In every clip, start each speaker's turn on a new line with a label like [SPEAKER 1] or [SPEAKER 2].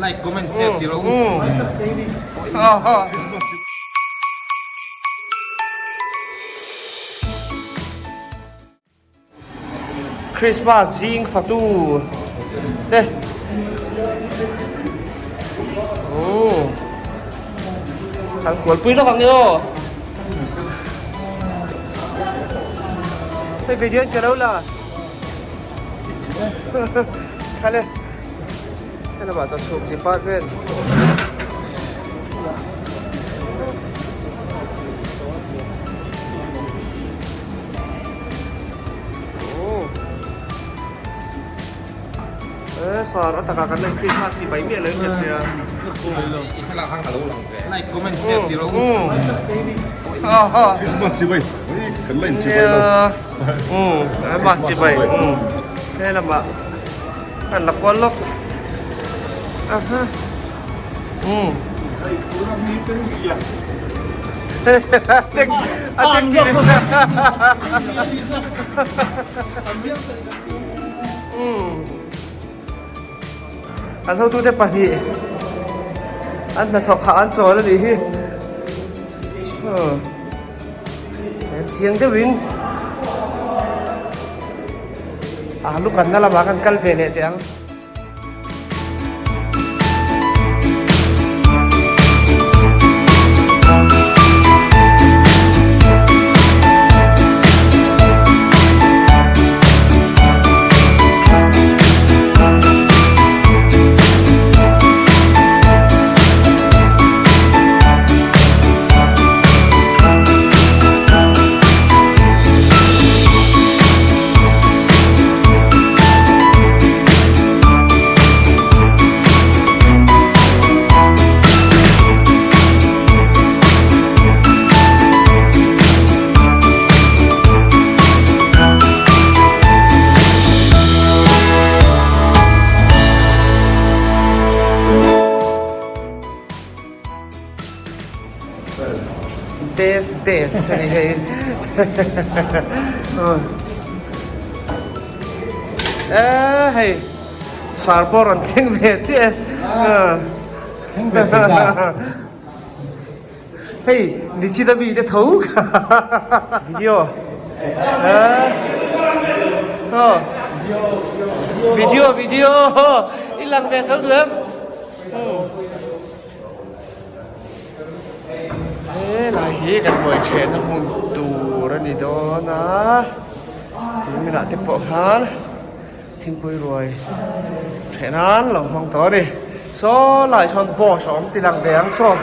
[SPEAKER 1] Like comment share ti ro.
[SPEAKER 2] Christmas zing fatu te Kan kualpui lawk ang e aw. Hei video in ka lo la. Khale. Helamah chuan chhuk department. Eh, sar a takah kan en Christmas ti bai miah lo in ka hria.
[SPEAKER 1] I thlalak khan ka lo lang ve. Like comment share ti ro.
[SPEAKER 3] Christmas chi bai. Kan la in chi bai lo.
[SPEAKER 2] Christmas chi bai. Helamah An la kual lawk. Aha. Um. A tek Um. An hotute pahnih an hnathawk hah an chawl a nih hi. Chiang deuhin a lukanna lamah kan kal ve leh teh ang. Best best a ni hei e hei sar pawh rawn thleng ve chiah e
[SPEAKER 1] thleng ve thei ta
[SPEAKER 2] hei nichina mi te tho kha video video video i lang ve tho duh em. Helai hi kan buai thehna hmun tur a ni dawn a tui ah te pawh khan thingpui ruai theh nan lo hmang tawh a ni saw lai sawn boss a awm ti lang ve ang saw aw.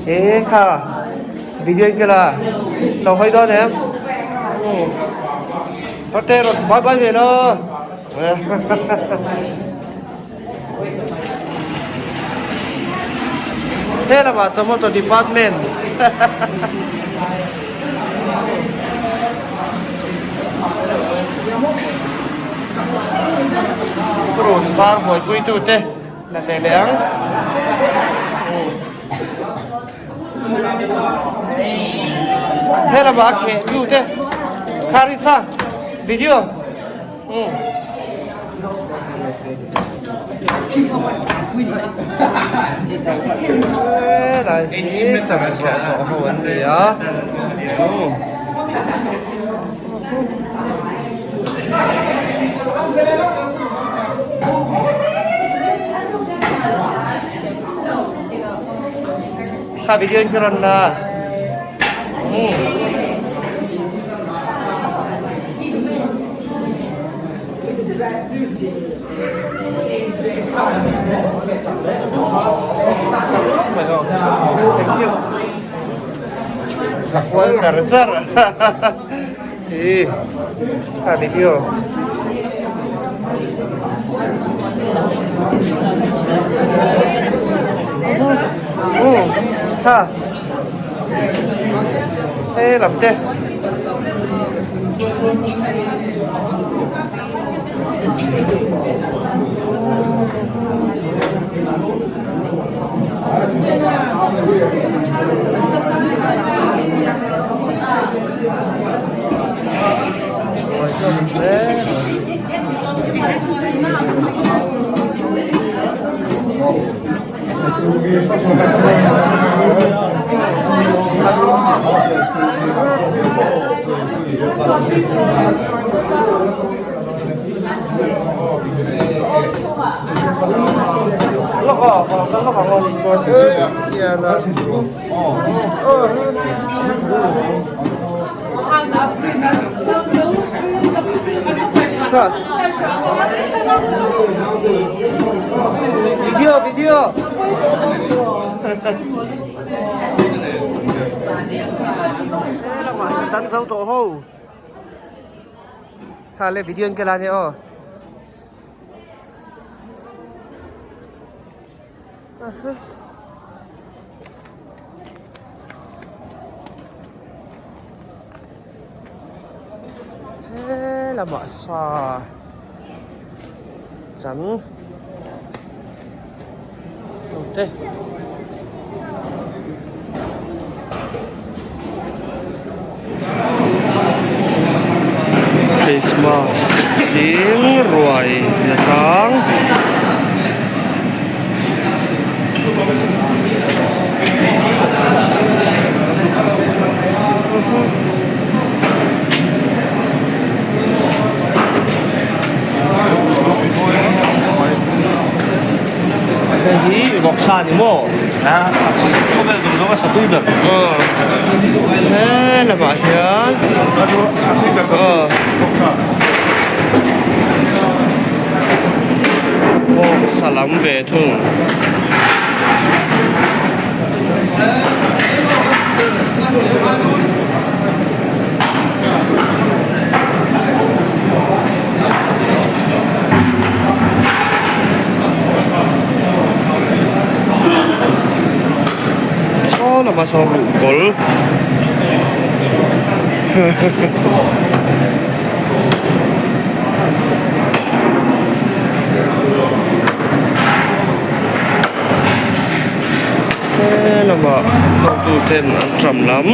[SPEAKER 2] Ê kha video kia là đầu hơi đó em có tê rồi bye bye về đó Helamah tomato department purun var buaipui tute la ve leh ang. Helamah a kheh tute Kharisa video. Helai hi chanchhuah tawh ho an ni a kha video in ka rawn la. Ka kual char char i a video. Kha he lam te. Video video. Chan zo tawh ho. Kha le video an kela nia aw. He lamah sa chan ho te. Christmas zing ruai la tlang. Hei hi vawksa a ni maw?
[SPEAKER 3] Khawvel zawng zawng a sa tui ber.
[SPEAKER 2] He lamah hian vawksa lam ve thung. Saw lama saw ruhkawl he lamah hotu ten an ṭam lam.